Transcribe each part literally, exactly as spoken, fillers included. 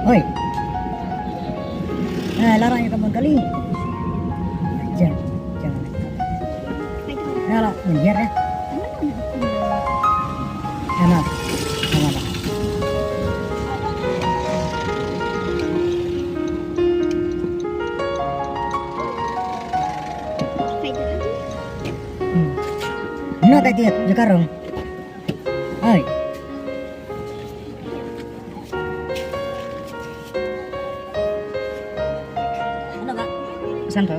Oi. Eh, larang ïa ka mon kali. Jang, jang. Hala, nyer ya. Hala, hala. Hmm. Nda ka tiat, jakarong. Oi. Santo.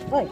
Oi.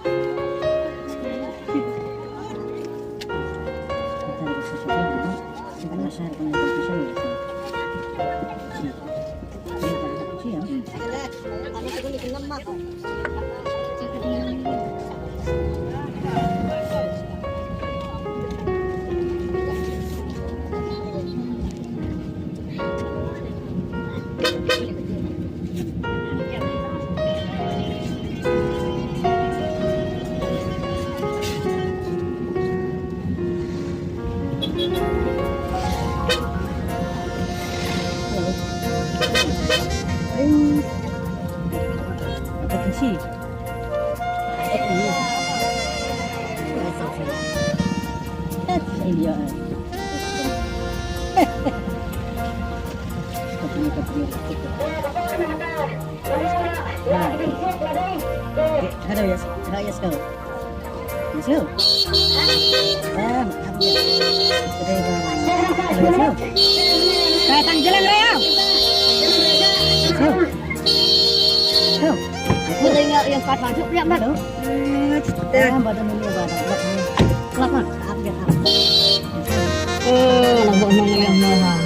Hello, yes. Hello, yes, go. Yes, go. Ah, yes, go. Yes, go. Kai tang jalan raya. Yes, go. Yes, go. Aku dah ingat yang part part tu, yang mana? Eh, badan ini, badan. Kelak, kelak, kelak. Oh, nak buat mana yang mana?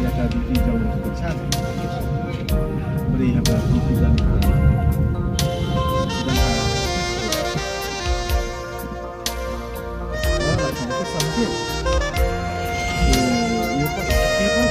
Ïa ka B P jong ka chan. Bri ha ka B P jong ka. Jong ka. Oh, like this, like this. You, you put, you put.